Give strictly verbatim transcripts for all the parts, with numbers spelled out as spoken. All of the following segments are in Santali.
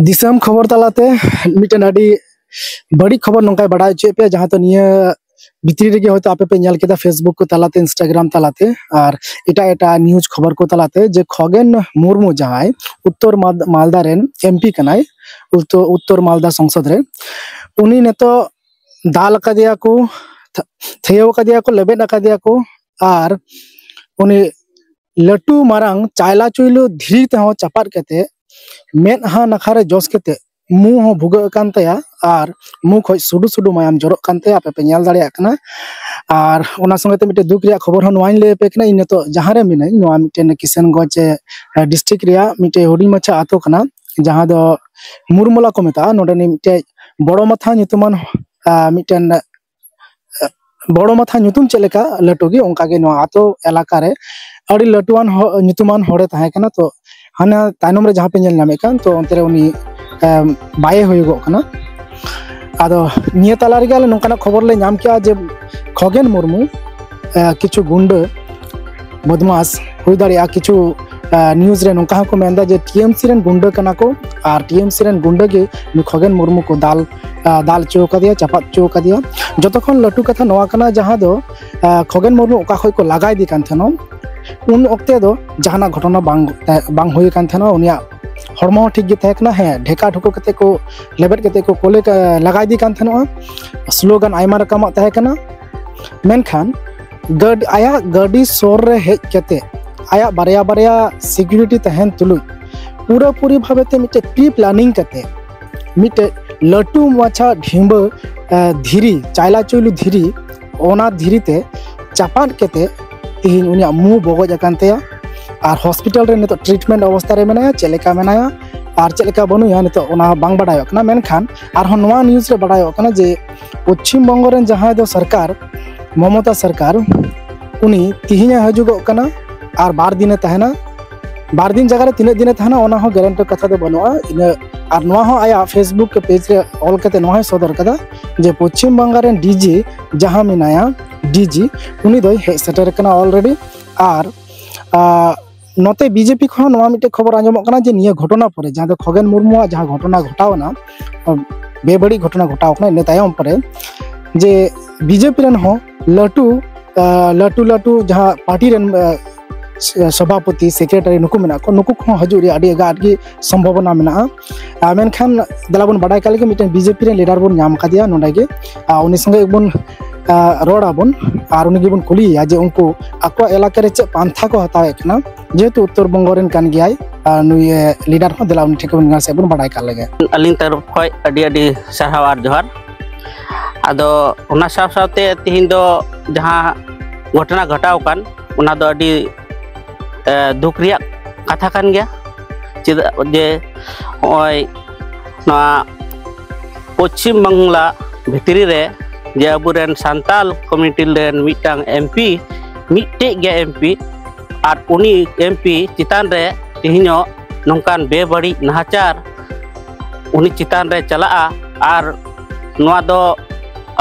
ᱫᱤᱥᱚᱢ ᱠᱷᱚᱵᱚᱨ ᱛᱟᱞᱟᱛᱮ ᱢᱤᱫᱴᱮᱱ ᱟᱹᱰᱤ ᱵᱟᱹᱲᱤᱡ ᱠᱷᱚᱵᱚᱨ ᱱᱚᱝᱠᱟᱭ ᱵᱟᱲᱟᱭ ᱦᱚᱪᱚᱭᱮᱫ ᱯᱮᱭᱟ, ᱡᱟᱦᱟᱸ ᱫᱚ ᱱᱤᱭᱟᱹ ᱵᱷᱤᱛᱨᱤ ᱨᱮᱜᱮ ᱦᱚᱭᱛᱳ ᱟᱯᱮ ᱯᱮ ᱧᱮᱞ ᱠᱮᱫᱟ Facebook ᱠᱚ ᱛᱟᱞᱟᱛᱮ, Instagram ᱛᱟᱞᱟᱛᱮ ᱟᱨ ᱮᱴᱟᱜ ᱮᱴᱟᱜ ᱱᱤᱭᱩᱡᱽ ᱠᱷᱚᱵᱚᱨ ᱠᱚ ᱛᱟᱞᱟᱛᱮ, ᱡᱮ ᱠᱷᱚᱜᱮᱱ ᱢᱩᱨᱢᱩ, ᱡᱟᱦᱟᱸᱭ ᱩᱛᱛᱚᱨ ᱢᱟᱞ- ᱢᱟᱞᱫᱟ ᱨᱮᱱ ᱮᱢᱯᱤ ᱠᱟᱱᱟᱭ, ᱩᱛᱛᱚᱨ ᱩᱛᱛᱚᱨ ᱢᱟᱞᱫᱟ ᱥᱚᱝᱥᱚᱫ ᱨᱮ, ᱩᱱᱤ ᱱᱤᱛᱚᱜ ᱫᱟᱞ ᱟᱠᱟᱫᱮᱭᱟ ᱠᱚ, ᱛᱷᱟ- ᱛᱷᱟᱹᱭᱟᱹᱣ ᱟᱠᱟᱫᱮᱭᱟ ᱠᱚ, ᱞᱮᱵᱮᱫ ᱟᱠᱟᱫᱮᱭᱟ ᱠᱚ, ᱟᱨ ᱩᱱᱤ ᱞᱟᱹᱴᱩ ᱢᱟᱨᱟᱝ ᱪᱟᱭᱞᱟ ᱪᱩᱭᱞᱩ ᱫᱷᱤᱨᱤ ᱛᱮᱦᱚᱸ ᱪᱟᱯᱟᱫ ᱠᱟᱛᱮ ᱢᱮᱫᱦᱟ ᱱᱟᱠᱷᱟ ᱨᱮ ᱡᱚᱥ ᱠᱟᱛᱮ ᱢᱩ ᱦᱚᱸ ᱵᱷᱩᱜᱟᱹᱜ ᱟᱠᱟᱱ ᱛᱟᱭᱟ ᱟᱨ ᱢᱩ ᱠᱷᱚᱡ ᱥᱩᱰᱩ ᱥᱩᱰᱩ ᱢᱟᱭᱟᱢ ᱡᱚᱨᱚᱜ ᱠᱟᱱ ᱛᱟᱭᱟ, ᱟᱯᱮ ᱯᱮ ᱧᱮᱞ ᱫᱟᱲᱮᱭᱟᱜ ᱠᱟᱱᱟ᱾ ᱟᱨ ᱚᱱᱟ ᱥᱚᱸᱜᱮ ᱛᱮ ᱢᱤᱫᱴᱮᱡ ᱫᱩᱠ ᱨᱮᱭᱟᱜ ᱠᱷᱚᱵᱚᱨ ᱦᱚᱸ ᱱᱚᱣᱟᱧ ᱞᱟᱹᱭ ᱟᱯᱮ ᱠᱟᱱᱟ, ᱤᱧ ᱱᱤᱛᱚᱜ ᱡᱟᱦᱟᱸ ᱨᱮ ᱢᱤᱱᱟᱹᱧ, ᱱᱚᱣᱟ ᱢᱤᱫᱴᱮᱱ ᱠᱤᱥᱟᱱᱜᱚᱸᱡᱽ ᱰᱤᱥᱴᱨᱤᱠᱴ ᱨᱮᱭᱟᱜ ᱢᱤᱫᱴᱮᱡ ᱦᱩᱰᱤᱧ ᱢᱟᱪᱷᱟ ᱟᱛᱳ ᱠᱟᱱᱟ, ᱡᱟᱦᱟᱸ ᱫᱚ ᱢᱩᱨᱢᱚᱞᱟ ᱠᱚ ᱢᱮᱛᱟᱜᱼᱟ᱾ ᱱᱚᱰᱮᱱᱤᱡ ᱢᱤᱫᱴᱮᱡ ᱵᱚᱲᱚ ᱢᱟᱛᱷᱟ ᱧᱩᱛᱩᱢᱟᱱ, ᱟᱨ, ᱢᱤᱫᱴᱮᱱ ᱵᱚᱲᱚ ᱢᱟᱛᱷᱟ ᱧᱩᱛᱩᱢ ᱪᱮᱫ ᱞᱮᱠᱟ ᱞᱟᱹᱴᱩ ᱜᱮ, ᱚᱱᱠᱟ ᱜᱮ ᱱᱚᱣᱟ ᱟᱛᱳ ᱮᱞᱟᱠᱟ ᱨᱮ ᱟᱹᱰᱤ ᱞᱟᱹᱴᱩᱣᱟᱱ ᱦᱚ- ᱧᱩᱛᱩᱢᱟᱱ ᱦᱚᱲᱮ ᱛᱟᱦᱮᱸ ᱠᱟᱱᱟ᱾ ᱛᱚ ᱦᱟᱱᱟ ᱛᱟᱭᱱᱚᱢ ᱨᱮ ᱡᱟᱦᱟᱸ ᱯᱮ ᱧᱮᱞ ᱧᱟᱢᱮᱫ ᱠᱟᱱ, ᱛᱚ ᱚᱱᱛᱮ ᱨᱮ ᱩᱱᱤ, ᱮᱢ, ᱵᱟᱭᱮ ᱦᱩᱭᱩᱜᱚᱜ ᱠᱟᱱᱟ᱾ ᱟᱫᱚ ᱱᱤᱭᱟᱹ ᱛᱟᱞᱟ ᱨᱮᱜᱮ ᱟᱞᱮ ᱱᱚᱝᱠᱟᱱᱟᱜ ᱠᱷᱚᱵᱚᱨ ᱞᱮ ᱧᱟᱢ ᱠᱮᱜᱼᱟ ᱡᱮ ᱠᱷᱚᱜᱮᱱ ᱢᱩᱨᱢᱩ, ᱮ, ᱠᱤᱪᱷᱩ ᱜᱩᱱᱰᱟᱹ ᱵᱚᱫᱢᱟᱥ ᱦᱩᱭ ᱫᱟᱲᱮᱭᱟᱜᱼᱟ, ᱠᱤᱪᱷᱩ, ᱮ, ᱱᱤᱭᱩᱡᱽ ᱨᱮ ᱱᱚᱝᱠᱟ ᱦᱚᱸᱠᱚ ᱢᱮᱱᱫᱟ ᱡᱮ ᱴᱤᱮᱢᱥᱤ ᱨᱮᱱ ᱜᱩᱱᱰᱟᱹ ᱠᱟᱱᱟ ᱠᱚ ᱟᱨ ᱴᱤᱮᱢᱥᱤ ᱨᱮᱱ ᱜᱩᱱᱰᱟᱹ ᱜᱮ ᱱᱩᱭ ᱠᱷᱚᱜᱮᱱ ᱢᱩᱨᱢᱩ ᱠᱚ ᱫᱟᱞ, ᱮ, ᱫᱟᱞ ᱦᱚᱪᱚ ᱟᱠᱟᱫᱮᱭᱟ, ᱪᱟᱯᱟᱫ ᱦᱚᱪᱚ ᱟᱠᱟᱫᱮᱭᱟ᱾ ᱡᱚᱛᱚ ᱠᱷᱚᱱ ᱞᱟᱹᱴᱩ ᱠᱟᱛᱷᱟ ᱱᱚᱣᱟ ᱠᱟᱱᱟ, ᱡᱟᱦᱟᱸ ᱫᱚ, ᱮ, ᱠᱷᱚᱜᱮᱱ ᱢᱩᱨᱢᱩ ᱚᱠᱟ ᱠᱷᱚᱡ ᱠᱚ ᱞᱟᱜᱟ ᱤᱫᱤ ᱠᱟᱱ ᱛᱟᱦᱮᱱᱟ, ᱩᱱ ᱚᱠᱛᱮ ᱫᱚ ᱡᱟᱦᱟᱱᱟᱜ ᱜᱷᱚᱴᱚᱱᱟ ᱵᱟᱝ, ᱵᱟᱝ ᱦᱩᱭ ᱟᱠᱟᱱ ᱛᱟᱦᱮᱱᱟ᱾ ᱩᱱᱤᱭᱟᱜ ᱦᱚᱲᱢᱚ ᱦᱚᱸ ᱴᱷᱤᱠ ᱜᱮ ᱛᱟᱦᱮᱸ ᱠᱟᱱᱟ᱾ ᱦᱮᱸ, ᱰᱷᱮᱠᱟ ᱰᱷᱩᱠᱩ ᱠᱟᱛᱮ ᱠᱚ, ᱞᱮᱵᱮᱫ ᱠᱟᱛᱮ ᱠᱚ ᱠᱚᱞᱮ ᱠᱟ-, ᱞᱟᱜᱟ ᱤᱫᱤ ᱠᱟᱱ ᱛᱟᱦᱮᱱᱚᱜᱼᱟ᱾ ᱥᱞᱳᱜᱟᱱ ᱟᱭᱢᱟ ᱨᱚᱠᱚᱢᱟᱜ ᱛᱟᱦᱮᱸ ᱠᱟᱱᱟ, ᱢᱮᱱᱠᱷᱟᱱ ᱜᱟᱹᱰ-, ᱟᱭᱟᱜ ᱜᱟᱹᱰᱤ ᱥᱩᱨ ᱨᱮ ᱦᱮᱡ ᱠᱟᱛᱮ ᱟᱭᱟᱜ ᱵᱟᱨᱭᱟ ᱵᱟᱨᱭᱟ ᱥᱤᱠᱩᱨᱤᱴᱤ ᱛᱟᱦᱮᱱ ᱛᱩᱞᱩᱡ ᱯᱩᱨᱟᱹᱯᱩᱨᱤ ᱵᱷᱟᱵᱮ ᱛᱮ ᱢᱤᱫᱴᱮᱡ ᱯᱨᱤ ᱯᱞᱟᱱᱤᱝ ᱠᱟᱛᱮ ᱢᱤᱫᱴᱮᱡ ᱞᱟᱹᱴᱩ ᱢᱟᱪᱷᱟ ᱰᱷᱤᱸᱵᱟᱹ, ᱮ, ᱫᱷᱤᱨᱤ, ᱪᱟᱭᱞᱟ ᱪᱩᱭᱞᱩ ᱫᱷᱤᱨᱤ, ᱚᱱᱟ ᱫᱷᱤᱨᱤ ᱛᱮ ᱪᱟᱯᱟᱫ ᱠᱟᱛᱮ ᱛᱮᱦᱮᱧ ᱩᱱᱤᱭᱟᱜ ᱢᱩ ᱵᱚᱜᱚᱡ ᱟᱠᱟᱱ ᱛᱟᱭᱟ᱾ ᱟᱨ ᱦᱚᱥᱯᱤᱴᱟᱞ ᱨᱮ ᱱᱤᱛᱚᱜ ᱴᱨᱤᱴᱢᱮᱱᱴ ᱚᱵᱚᱥᱛᱟ ᱨᱮ ᱢᱮᱱᱟᱭᱟ, ᱪᱮᱫ ᱞᱮᱠᱟ ᱢᱮᱱᱟᱭᱟ ᱟᱨ ᱪᱮᱫ ᱞᱮᱠᱟ ᱵᱟᱹᱱᱩᱭᱟ ᱱᱤᱛᱚᱜ ᱚᱱᱟ ᱵᱟᱝ ᱵᱟᱰᱟᱭᱚᱜ ᱠᱟᱱᱟ᱾ ᱢᱮᱱᱠᱷᱟᱱ ᱟᱨᱦᱚᱸ ᱱᱚᱣᱟ ᱱᱤᱭᱩᱡᱽ ᱨᱮ ᱵᱟᱰᱟᱭᱚᱜ ᱠᱟᱱᱟ ᱡᱮ ᱯᱚᱪᱷᱤᱢ ᱵᱚᱝᱜᱚ ᱨᱮᱱ ᱡᱟᱦᱟᱸᱭ ᱫᱚ ᱥᱚᱨᱠᱟᱨ, ᱢᱚᱢᱚᱛᱟ ᱥᱚᱨᱠᱟᱨ, ᱩᱱᱤ ᱛᱤᱦᱤᱧᱮ ᱦᱤᱡᱩᱜᱚᱜ ᱠᱟᱱᱟ ᱟᱨ ᱵᱟᱨ ᱫᱤᱱᱮ ᱛᱟᱦᱮᱱᱟ᱾ ᱵᱟᱨ ᱫᱤᱱ ᱡᱟᱭᱜᱟ ᱨᱮ ᱛᱤᱱᱟᱹᱜ ᱫᱤᱱᱮ ᱛᱟᱦᱮᱱᱟ, ᱚᱱᱟ ᱦᱚᱸ ᱜᱮᱨᱮᱱᱴᱤ ᱠᱟᱛᱷᱟ ᱫᱚ ᱵᱟᱹᱱᱩᱜᱼᱟ᱾ ᱤᱱᱟᱹ, ᱟᱨ ᱱᱚᱣᱟ ᱦᱚᱸ ᱟᱭᱟᱜ Facebook ᱯᱮᱡᱽ ᱨᱮ ᱚᱞ ᱠᱟᱛᱮ ᱱᱚᱣᱟ ᱦᱚᱸᱭ ᱥᱚᱫᱚᱨ ᱠᱟᱫᱟ ᱡᱮ ᱯᱚᱪᱷᱤᱢ ᱵᱟᱝᱜᱟᱞ ᱨᱮᱱ ᱰᱤᱡᱤ ᱡᱟᱦᱟᱸ ᱢᱮᱱᱟᱭᱟ, ᱰᱤᱡᱤ, ᱩᱱᱤ ᱫᱚᱭ ᱦᱮᱡ ᱥᱮᱴᱮᱨ ᱠᱟᱱᱟ ᱚᱞᱨᱮᱰᱤ᱾ ᱟᱨ, ᱟ, ᱱᱚᱛᱮ ᱵᱤᱡᱮᱯᱤ ᱠᱷᱚᱱ ᱱᱚᱣᱟ ᱢᱤᱫᱴᱮᱱ ᱠᱷᱚᱵᱚᱨ ᱟᱸᱡᱚᱢᱚᱜ ᱠᱟᱱᱟ ᱡᱮ ᱱᱤᱭᱟᱹ ᱜᱷᱚᱴᱚᱱᱟ ᱯᱚᱨᱮ, ᱡᱟᱦᱟᱸ ᱫᱚ ᱠᱷᱚᱜᱮᱱ ᱢᱩᱨᱢᱩᱣᱟᱜ ᱡᱟᱦᱟᱸ ᱜᱷᱚᱴᱚᱱᱟ ᱜᱷᱚᱴᱟᱣ ᱮᱱᱟ, ᱵᱮᱵᱟᱹᱲᱤᱡ ᱜᱷᱚᱴᱚᱱᱟ ᱜᱷᱚᱴᱟᱣ ᱠᱟᱱᱟ, ᱤᱱᱟᱹ ᱛᱟᱭᱚᱢ ᱯᱚᱨᱮ ᱡᱮ ᱵᱤᱡᱮᱯᱤ ᱨᱮᱱ ᱦᱚᱸ ᱞᱟᱹᱴᱩ, ᱟᱸ, ᱞᱟᱹᱴᱩ ᱞᱟᱹᱴᱩ ᱡᱟᱦᱟᱸ ᱯᱟᱨᱴᱤ ᱨᱮᱱ, ᱟᱸ, ᱥᱚᱵᱷᱟᱯᱚᱛᱤ, ᱥᱮᱠᱨᱮᱴᱟᱨᱤ ᱱᱩᱠᱩ ᱢᱮᱱᱟᱜ ᱠᱚ, ᱱᱩᱠᱩ ᱠᱚᱦᱚᱸ ᱦᱤᱡᱩᱜ ᱨᱮᱭᱟᱜ ᱟᱹᱰᱤ ᱟᱸᱴ ᱜᱮ ᱥᱚᱢᱵᱷᱚᱵᱚᱱᱟ ᱢᱮᱱᱟᱜᱼᱟ᱾ ᱟᱨ ᱢᱮᱱᱠᱷᱟᱱ ᱫᱮᱞᱟ ᱵᱚᱱ ᱵᱟᱰᱟᱭ ᱠᱟᱜ ᱞᱮᱜᱮ, ᱢᱤᱫᱴᱮᱱ ᱵᱤᱡᱮᱯᱤ ᱨᱮᱱ ᱞᱤᱰᱟᱨ ᱵᱚᱱ ᱧᱟᱢ ᱠᱟᱫᱮᱭᱟ ᱱᱚᱰᱮ ᱜᱮ, ᱟᱨ ᱩᱱᱤ ᱥᱚᱸᱜᱮ ᱜᱮᱵᱚᱱ, ᱟᱸ, ᱨᱚᱲ ᱟᱵᱚᱱ ᱟᱨ ᱩᱱᱤ ᱜᱮᱵᱚᱱ ᱠᱩᱞᱤᱭᱮᱭᱟ ᱡᱮ ᱩᱱᱠᱩ ᱟᱠᱚᱣᱟᱜ ᱮᱞᱟᱠᱟ ᱨᱮ ᱪᱮᱫ ᱯᱟᱱᱛᱷᱟ ᱠᱚ ᱦᱟᱛᱟᱣᱮᱫ ᱠᱟᱱᱟ, ᱡᱮᱦᱮᱛᱩ ᱩᱛᱛᱚᱨ ᱵᱚᱝᱜᱚ ᱨᱮᱱ ᱠᱟᱱ ᱜᱮᱭᱟᱭ, ᱟᱨ ᱱᱩᱭ, ᱮ, ᱞᱤᱰᱟᱨ ᱦᱚᱸ ᱫᱮᱞᱟ ᱩᱱᱤ ᱴᱷᱮᱱ ᱜᱮᱵᱚᱱ ᱧᱮᱞ ᱥᱮᱫ ᱵᱚᱱ ᱵᱟᱰᱟᱭ ᱠᱟᱜ ᱞᱮᱜᱮ᱾ ᱟᱹᱞᱤᱧ ᱛᱚᱨᱚᱯ ᱠᱷᱚᱱ ᱟᱹᱰᱤ ᱟᱹᱰᱤ ᱥᱟᱨᱦᱟᱣ ᱟᱨ ᱡᱚᱦᱟᱨ᱾ ᱟᱫᱚ ᱚᱱᱟ ᱥᱟᱶ ᱥᱟᱶᱛᱮ ᱛᱤᱦᱤᱧ ᱫᱚ ᱡᱟᱦᱟᱸ ᱜᱷᱚᱴᱚᱱᱟ ᱜᱷᱚᱴᱟᱣ ᱟᱠᱟᱱ, ᱚᱱᱟ ᱫᱚ ᱟᱹᱰᱤ, ᱮ, ᱫᱩᱠ ᱨᱮᱭᱟᱜ ᱠᱟᱛᱷᱟ ᱠᱟᱱ ᱜᱮᱭᱟ᱾ ᱪᱮᱫᱟᱜ ᱡᱮ ᱱᱚᱜᱼᱚᱭ ᱱᱚᱣᱟ ᱯᱚᱪᱷᱤᱢ ᱵᱟᱝᱞᱟ ᱵᱷᱤᱛᱨᱤ ᱨᱮ ᱡᱮ ᱟᱵᱚᱨᱮᱱ ᱥᱟᱱᱛᱟᱞ ᱠᱚᱢᱤᱴᱤ ᱨᱮᱱ ᱢᱤᱫᱴᱟᱝ ᱮᱢᱯᱤ, ᱢᱤᱫᱴᱮᱡ ᱜᱮ ᱮᱢᱯᱤ, ᱟᱨ ᱩᱱᱤ ᱮᱢᱯᱤ ᱪᱮᱛᱟᱱ ᱨᱮ ᱛᱮᱦᱮᱧᱚᱜ ᱱᱚᱝᱠᱟᱱ ᱵᱮᱵᱟᱹᱲᱤᱡ ᱱᱟᱦᱟᱪᱟᱨ ᱩᱱᱤ ᱪᱮᱛᱟᱱ ᱨᱮ ᱪᱟᱞᱟᱜᱼᱟ, ᱟᱨ ᱱᱚᱣᱟ ᱫᱚ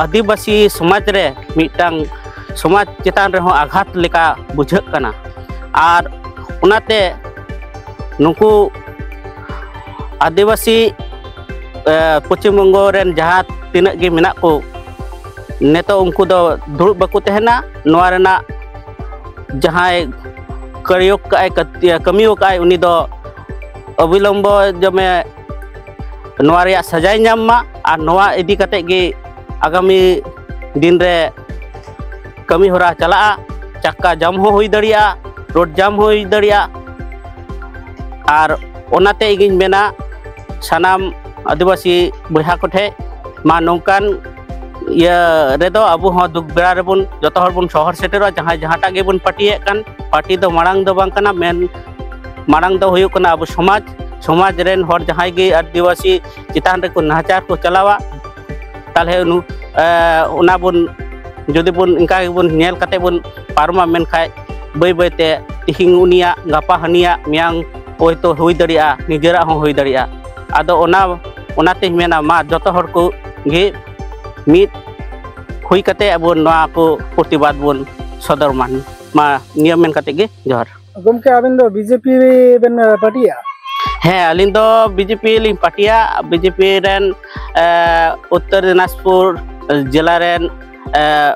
ᱟᱹᱫᱤᱵᱟᱹᱥᱤ ᱥᱚᱢᱟᱡᱽ ᱨᱮ ᱢᱤᱫᱴᱟᱝ ᱥᱚᱢᱟᱡᱽ ᱪᱮᱛᱟᱱ ᱨᱮᱦᱚᱸ ᱟᱜᱷᱟᱛ ᱞᱮᱠᱟ ᱵᱩᱡᱷᱟᱹᱜ ᱠᱟᱱᱟ᱾ ᱟᱨ ᱚᱱᱟᱛᱮ ᱱᱩᱠᱩ ᱟᱹᱫᱤᱵᱟᱹᱥᱤ, ᱮ, ᱯᱚᱪᱷᱤᱢ ᱵᱚᱝᱜᱚ ᱨᱮᱱ ᱡᱟᱦᱟᱸ ᱛᱤᱱᱟᱹᱜ ᱜᱮ ᱢᱮᱱᱟᱜ ᱠᱚ, ᱱᱤᱛᱚᱜ ᱩᱱᱠᱩ ᱫᱚ ᱫᱩᱲᱩᱵ ᱵᱟᱠᱚ ᱛᱟᱦᱮᱱᱟ᱾ ᱱᱚᱣᱟ ᱨᱮᱱᱟᱜ ᱡᱟᱦᱟᱸᱭ ᱠᱟᱹᱨᱤᱭᱚᱠ ᱠᱟᱜᱼᱟᱭ, ᱠᱟᱹ-, ᱠᱟᱹᱢᱤ ᱟᱠᱟᱫᱼᱟᱭ, ᱩᱱᱤ ᱫᱚ ᱚᱵᱤᱞᱚᱢᱵᱚ ᱡᱚᱢᱮ ᱱᱚᱣᱟ ᱨᱮᱭᱟᱜ ᱥᱟᱡᱟᱭ ᱧᱟᱢ ᱢᱟ᱾ ᱟᱨ ᱱᱚᱣᱟ ᱤᱫᱤ ᱠᱟᱛᱮ ᱜᱮ ᱟᱜᱟᱢᱤ ᱫᱤᱱ ᱨᱮ ᱠᱟᱹᱢᱤ ᱦᱚᱨᱟ ᱪᱟᱞᱟᱜᱼᱟ᱾ ᱪᱟᱠᱟ ᱡᱟᱢ ᱦᱚᱸ ᱦᱩᱭ ᱫᱟᱲᱮᱭᱟᱜᱼᱟ, ᱨᱳᱰ ᱡᱟᱢ ᱦᱚᱸ ᱦᱩᱭ ᱫᱟᱲᱮᱭᱟᱜᱼᱟ᱾ ᱟᱨ ᱚᱱᱟᱛᱮ ᱤᱧᱤᱧ ᱢᱮᱱᱟ, ᱥᱟᱱᱟᱢ ᱟᱹᱫᱤᱵᱟᱹᱥᱤ ᱵᱚᱭᱦᱟ ᱠᱚᱴᱷᱮᱱ ᱢᱟ ᱱᱚᱝᱠᱟᱱ ᱤᱭᱟᱹ ᱨᱮᱫᱚ ᱟᱵᱚ ᱦᱚᱸ ᱫᱩᱠ ᱵᱮᱲᱟ ᱨᱮᱵᱚᱱ ᱡᱚᱛᱚ ᱦᱚᱲ ᱵᱚᱱ ᱥᱚᱦᱚᱨ ᱥᱮᱴᱮᱨᱚᱜᱼᱟ᱾ ᱡᱟᱦᱟᱸᱭ ᱡᱟᱦᱟᱸᱴᱟᱜ ᱜᱮᱵᱚᱱ ᱯᱟᱹᱴᱤᱭᱮᱫ ᱠᱟᱱ, ᱯᱟᱹᱴᱤ ᱫᱚ ᱢᱟᱲᱟᱝ ᱫᱚ ᱵᱟᱝ ᱠᱟᱱᱟ, ᱢᱮᱱ ᱢᱟᱲᱟᱝ ᱫᱚ ᱦᱩᱭᱩᱜ ᱠᱟᱱᱟ ᱟᱵᱚ ᱥᱚᱢᱟᱡᱽ᱾ ᱥᱚᱢᱟᱡᱽ ᱨᱮᱱ ᱦᱚᱲ ᱡᱟᱦᱟᱸᱭ ᱜᱮ ᱟᱹᱫᱤᱵᱟᱹᱥᱤ ᱪᱮᱛᱟᱱ ᱨᱮᱠᱚ ᱱᱟᱦᱟᱪᱟᱨ ᱠᱚ ᱪᱟᱞᱟᱣᱟ, ᱛᱟᱦᱚᱞᱮ ᱱᱩ-, ᱮ, ᱚᱱᱟ ᱵᱚᱱ, ᱡᱩᱫᱤ ᱵᱚᱱ ᱤᱱᱠᱟ ᱜᱮᱵᱚᱱ ᱧᱮᱞ ᱠᱟᱛᱮ ᱵᱚᱱ ᱯᱟᱨᱚᱢᱟ, ᱢᱮᱱᱠᱷᱟᱡ ᱵᱟᱹᱭ ᱵᱟᱹᱭ ᱛᱮ ᱛᱤᱦᱤᱧ ᱩᱱᱤᱭᱟᱜ, ᱜᱟᱯᱟ ᱦᱟᱹᱱᱤᱭᱟᱜ, ᱢᱮᱭᱟᱝ ᱦᱚᱭᱛᱳ ᱦᱩᱭ ᱫᱟᱲᱮᱭᱟᱜᱼᱟ, ᱱᱤᱡᱮᱨᱟᱜ ᱦᱚᱸ ᱦᱩᱭ ᱫᱟᱲᱮᱭᱟᱜᱼᱟ᱾ ᱟᱫᱚ ᱚᱱᱟ, ᱚᱱᱟᱛᱤᱧ ᱢᱮᱱᱟ, ᱢᱟ ᱡᱚᱛᱚ ᱦᱚᱲ ᱠᱚ ᱜᱮ ᱢᱤᱫ ᱦᱩᱭ ᱠᱟᱛᱮ ᱟᱵᱚ ᱱᱚᱣᱟ ᱠᱚ ᱯᱨᱚᱛᱤᱵᱟᱫ ᱵᱚᱱ ᱥᱚᱫᱚᱨ ᱢᱟ᱾ ᱢᱟ ᱱᱤᱭᱟᱹ ᱢᱮᱱ ᱠᱟᱛᱮ ᱜᱮ ᱡᱚᱦᱟᱨ᱾ ᱜᱚᱢᱠᱮ, ᱟᱵᱮᱱ ᱫᱚ ᱵᱤᱡᱮᱯᱤ ᱵᱮᱱ ᱯᱟᱹᱴᱤᱭᱟ? ᱦᱮᱸ, ᱟᱹᱞᱤᱧ ᱫᱚ ᱵᱤᱡᱮᱯᱤ ᱞᱤᱧ ᱯᱟᱹᱴᱤᱭᱟ᱾ ᱵᱤᱡᱮᱯᱤ ᱨᱮᱱ ᱮ, ᱩᱛᱛᱚᱨ ᱫᱤᱱᱟᱡᱽᱯᱩᱨ ᱡᱮᱞᱟ ᱨᱮᱱ ᱮ,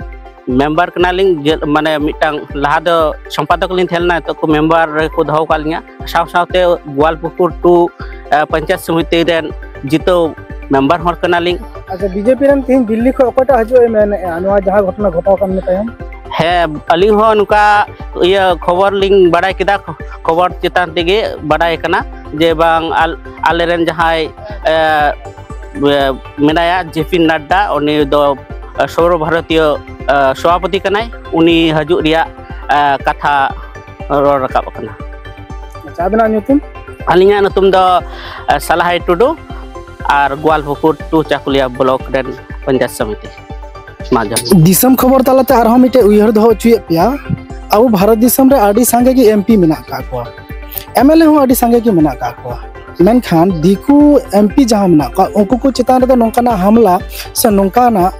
ᱢᱮᱢᱵᱟᱨ ᱠᱟᱱᱟᱞᱤᱧ᱾ ᱡᱮ, ᱢᱟᱱᱮ ᱢᱤᱫᱴᱟᱝ ᱞᱟᱦᱟ ᱫᱚ ᱥᱚᱢᱯᱟᱫᱚᱠ ᱞᱤᱧ ᱛᱟᱦᱮᱸ ᱞᱮᱱᱟ, ᱱᱤᱛᱚᱜ ᱠᱚ ᱢᱮᱢᱵᱟᱨ ᱨᱮᱠᱚ ᱫᱚᱦᱚ ᱟᱠᱟᱫ ᱞᱤᱧᱟ᱾ ᱥᱟᱶ ᱥᱟᱶᱛᱮ ᱜᱳᱣᱟᱞᱯᱩᱠᱩᱨ ᱴᱩ ᱮ, ᱯᱚᱧᱪᱟᱭᱮᱛ ᱥᱚᱢᱤᱛᱤ ᱨᱮᱱ ᱡᱤᱛᱟᱹᱣ ᱢᱮᱢᱵᱟᱨ ᱦᱚᱲ ᱠᱟᱱᱟᱞᱤᱧ᱾ ᱟᱪᱪᱷᱟ, ᱵᱤᱡᱮᱯᱤ ᱨᱮᱱ ᱛᱤᱦᱤᱧ ᱫᱤᱞᱞᱤ ᱠᱷᱚᱱ ᱚᱠᱚᱭᱴᱟᱜ ᱦᱤᱡᱩᱜ ᱮ ᱢᱮᱱᱮᱫᱼᱟ ᱱᱚᱣᱟ ᱡᱟᱦᱟᱸ ᱜᱷᱚᱴᱚᱱᱟ ᱜᱷᱚᱴᱟᱣ ᱟᱠᱟᱱ ᱤᱱᱟᱹ ᱛᱟᱭᱚᱢ? ᱦᱮᱸ, ᱟᱹᱞᱤᱧ ᱦᱚᱸ ᱱᱚᱝᱠᱟ ᱤᱭᱟᱹ ᱠᱷᱚᱵᱚᱨ ᱞᱤᱧ ᱵᱟᱲᱟᱭ ᱠᱮᱫᱟ, ᱠᱷᱚᱵᱚᱨ ᱪᱮᱛᱟᱱ ᱛᱮᱜᱮ ᱵᱟᱰᱟᱭ ᱠᱟᱱᱟ ᱡᱮ ᱵᱟᱝ ᱟᱞ-, ᱟᱞᱮᱨᱮᱱ ᱡᱟᱦᱟᱸᱭ ᱮ, ᱮ, ᱢᱮᱱᱟᱭᱟ ᱡᱮ ᱯᱤ ᱱᱟᱰᱰᱟ, ᱩᱱᱤ ᱫᱚ ᱮ, ᱥᱚᱨᱵᱚ ᱵᱷᱟᱨᱚᱛᱤᱭᱚ ᱮ, ᱥᱚᱵᱷᱟᱯᱚᱛᱤ ᱠᱟᱱᱟᱭ, ᱩᱱᱤ ᱦᱤᱡᱩᱜ ᱨᱮᱭᱟᱜ ᱮ, ᱠᱟᱛᱷᱟ ᱨᱚᱲ ᱨᱟᱠᱟᱵ ᱟᱠᱟᱱᱟ᱾ ᱟᱪᱪᱷᱟ, ᱟᱵᱤᱱᱟᱜ ᱧᱩᱛᱩᱢ? ᱟᱹᱞᱤᱧᱟᱜ ᱧᱩᱛᱩᱢ ᱫᱚ ᱮ, ᱥᱟᱞᱟᱦᱟᱭ ᱴᱩᱰᱩ ᱟᱨ ᱜᱳᱣᱟᱞᱯᱩᱠᱩᱨ ᱴᱩ ᱪᱟᱠᱩᱞᱤᱭᱟ ᱵᱞᱚᱠ ᱨᱮᱱ ᱯᱚᱧᱪᱟᱭᱮᱛ ᱥᱚᱢᱤᱛᱤ᱾ ᱢᱟ ᱡᱚᱦᱟᱨ᱾ ᱫᱤᱥᱚᱢ ᱠᱷᱚᱵᱚᱨ ᱛᱟᱞᱟᱛᱮ ᱟᱨᱦᱚᱸ ᱢᱤᱫᱴᱮᱡ ᱩᱭᱦᱟᱹᱨ ᱫᱚᱦᱚ ᱦᱚᱪᱚᱭᱮᱫ ᱯᱮᱭᱟ᱾ ᱟᱵᱚ ᱵᱷᱟᱨᱚᱛ ᱫᱤᱥᱚᱢ ᱨᱮ ᱟᱹᱰᱤ ᱥᱟᱸᱜᱮ ᱜᱮ ᱮᱢ ᱯᱤ ᱢᱮᱱᱟᱜ ᱟᱠᱟᱫ ᱠᱚᱣᱟ, ᱮᱢ ᱮᱞ ᱮ ᱦᱚᱸ ᱟᱹᱰᱤ ᱥᱟᱸᱜᱮ ᱜᱮ ᱢᱮᱱᱟᱜ ᱟᱠᱟᱫ ᱠᱚᱣᱟ᱾ ᱢᱮᱱᱠᱷᱟᱱ ᱫᱤᱠᱩ ᱮᱢ ᱯᱤ ᱡᱟᱦᱟᱸ ᱢᱮᱱᱟᱜ ᱠᱚᱣᱟ, ᱩᱱᱠᱩ ᱠᱚ ᱪᱮᱛᱟᱱ ᱨᱮᱫᱚ ᱱᱚᱝᱠᱟᱱᱟᱜ ᱦᱟᱢᱞᱟ ᱥᱮ ᱱᱚᱝᱠᱟᱱᱟᱜ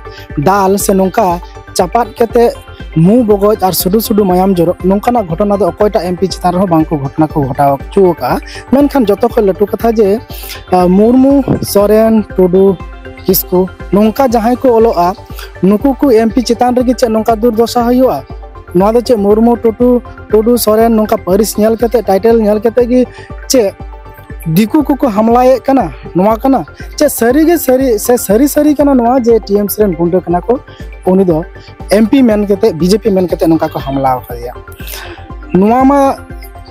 ᱫᱟᱞ ᱥᱮ ᱱᱚᱝᱠᱟ ᱪᱟᱯᱟᱫ ᱠᱟᱛᱮ ᱢᱩ ᱵᱚᱜᱚᱡ ᱟᱨ ᱥᱩᱰᱩ ᱥᱩᱰᱩ ᱢᱟᱭᱟᱢ ᱡᱚᱨᱚᱜ, ᱱᱚᱝᱠᱟᱱᱟᱜ ᱜᱷᱚᱴᱚᱱᱟ ᱫᱚ ᱚᱠᱚᱭᱴᱟᱜ ᱮᱢ ᱯᱤ ᱪᱮᱛᱟᱱ ᱨᱮᱦᱚᱸ ᱵᱟᱝ ᱠᱚ ᱜᱷᱚᱴᱚᱱᱟ ᱠᱚ ᱜᱷᱚᱴᱟᱣ ᱦᱚᱪᱚ ᱟᱠᱟᱫᱼᱟ᱾ ᱢᱮᱱᱠᱷᱟᱱ ᱡᱚᱛᱚ ᱠᱷᱚᱱ ᱞᱟᱹᱴᱩ ᱠᱟᱛᱷᱟ ᱡᱮ, ᱟᱸ, ᱢᱩᱨᱢᱩ, ᱥᱚᱨᱮᱱ, ᱴᱩᱰᱩ, ᱠᱤᱥᱠᱩ, ᱱᱚᱝᱠᱟ ᱡᱟᱦᱟᱸᱭ ᱠᱚ ᱚᱞᱚᱜᱼᱟ, ᱱᱩᱠᱩ ᱠᱚ ᱮᱢ ᱯᱤ ᱪᱮᱛᱟᱱ ᱨᱮᱜᱮ ᱪᱮᱫ ᱱᱚᱝᱠᱟ ᱫᱩᱨᱫᱚᱥᱟ ᱦᱩᱭᱩᱜᱼᱟ? ᱱᱚᱣᱟ ᱫᱚ ᱪᱮᱫ ᱢᱩᱨᱢᱩ, ᱴᱩᱰᱩ, ᱴᱩᱰᱩ, ᱥᱚᱨᱮᱱ ᱱᱚᱝᱠᱟ ᱯᱟᱹᱨᱤᱥ ᱧᱮᱞ ᱠᱟᱛᱮ, ᱴᱟᱭᱴᱮᱞ ᱧᱮᱞ ᱠᱟᱛᱮ ᱜᱮ ᱪᱮᱫ ᱫᱤᱠᱩ ᱠᱚᱠᱚ ᱦᱟᱢᱞᱟᱭᱮᱫ ᱠᱟᱱᱟ? ᱱᱚᱣᱟ ᱠᱟᱱᱟ ᱪᱮᱫ ᱥᱟᱹᱨᱤ ᱜᱮ ᱥᱟᱹᱨᱤ ᱥᱮ ᱥᱟᱹᱨᱤ ᱥᱟᱹᱨᱤ ᱠᱟᱱᱟ ᱱᱚᱣᱟ ᱡᱮ ᱴᱤ ᱮᱢ ᱥᱤ ᱨᱮᱱ ᱜᱩᱱᱰᱟᱹ ᱠᱟᱱᱟ ᱠᱚ? ᱩᱱᱤ ᱫᱚ ᱮᱢ ᱯᱤ ᱢᱮᱱ ᱠᱟᱛᱮ, ᱵᱤ ᱡᱮ ᱯᱤ ᱢᱮᱱ ᱠᱟᱛᱮ ᱱᱚᱝᱠᱟ ᱠᱚ ᱦᱟᱢᱞᱟ ᱟᱠᱟᱫᱮᱭᱟ᱾ ᱱᱚᱣᱟ ᱢᱟ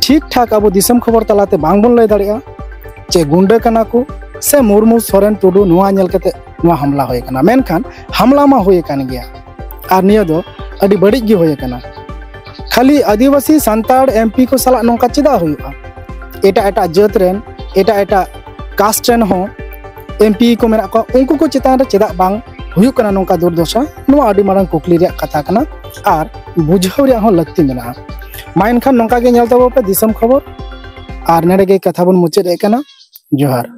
ᱴᱷᱤᱠ ᱴᱷᱟᱠ ᱟᱵᱚ ᱫᱤᱥᱚᱢ ᱠᱷᱚᱵᱚᱨ ᱛᱟᱞᱟᱛᱮ ᱵᱟᱝ ᱵᱚᱱ ᱞᱟᱹᱭ ᱫᱟᱲᱮᱭᱟᱜᱼᱟ ᱪᱮ ᱜᱩᱱᱰᱟᱹ ᱠᱟᱱᱟ ᱠᱚ ᱥᱮ ᱢᱩᱨᱢᱩ, ᱥᱚᱨᱮᱱ, ᱴᱩᱰᱩ, ᱱᱚᱣᱟ ᱧᱮᱞ ᱠᱟᱛᱮ ᱱᱚᱣᱟ ᱦᱟᱢᱞᱟ ᱦᱩᱭ ᱟᱠᱟᱱᱟ᱾ ᱢᱮᱱᱠᱷᱟᱱ ᱦᱟᱢᱞᱟ ᱢᱟ ᱦᱩᱭ ᱟᱠᱟᱱ ᱜᱮᱭᱟ, ᱟᱨ ᱱᱤᱭᱟᱹ ᱫᱚ ᱟᱹᱰᱤ ᱵᱟᱹᱲᱤᱡ ᱜᱮ ᱦᱩᱭ ᱟᱠᱟᱱᱟ᱾ ᱠᱷᱟᱹᱞᱤ ᱟᱹᱫᱤᱵᱟᱹᱥᱤ ᱥᱟᱱᱛᱟᱲ ᱮᱢ ᱯᱤ ᱠᱚ ᱥᱟᱞᱟᱜ ᱱᱚᱝᱠᱟ ᱪᱮᱫᱟᱜ ᱦᱩᱭᱩᱜᱼᱟ? ᱮᱴᱟᱜ ᱮᱴᱟᱜ ᱡᱟᱹᱛ ᱨᱮᱱ, ᱮᱴᱟᱜ ᱮᱴᱟᱜ ᱠᱟᱥᱴ ᱨᱮᱱ ᱦᱚᱸ ᱮᱢ ᱯᱤ ᱠᱚ ᱢᱮᱱᱟᱜ ᱠᱚᱣᱟ, ᱩᱱᱠᱩ ᱠᱚ ᱪᱮᱛᱟᱱ ᱨᱮ ᱪᱮᱫᱟᱜ ᱵᱟᱝ ᱦᱩᱭᱩᱜ ᱠᱟᱱᱟ ᱱᱚᱝᱠᱟ ᱫᱩᱨᱫᱚᱥᱟ? ᱱᱚᱣᱟ ᱟᱹᱰᱤ ᱢᱟᱨᱟᱝ ᱠᱩᱠᱞᱤ ᱨᱮᱭᱟᱜ ᱠᱟᱛᱷᱟ ᱠᱟᱱᱟ ᱟᱨ ᱵᱩᱡᱷᱟᱹᱣ ᱨᱮᱭᱟᱜ ᱦᱚᱸ ᱞᱟᱹᱠᱛᱤ ᱢᱮᱱᱟᱜᱼᱟ᱾ ᱢᱟ ᱮᱱᱠᱷᱟᱱ ᱱᱚᱝᱠᱟ ᱜᱮ ᱧᱮᱞ ᱛᱟᱵᱚ ᱯᱮ ᱫᱤᱥᱚᱢ ᱠᱷᱚᱵᱚᱨ, ᱟᱨ ᱱᱚᱰᱮ ᱜᱮ ᱠᱟᱛᱷᱟ ᱵᱚᱱ ᱢᱩᱪᱟᱹᱫ ᱮᱫ ᱠᱟᱱᱟ᱾ ᱡᱚᱦᱟᱨ᱾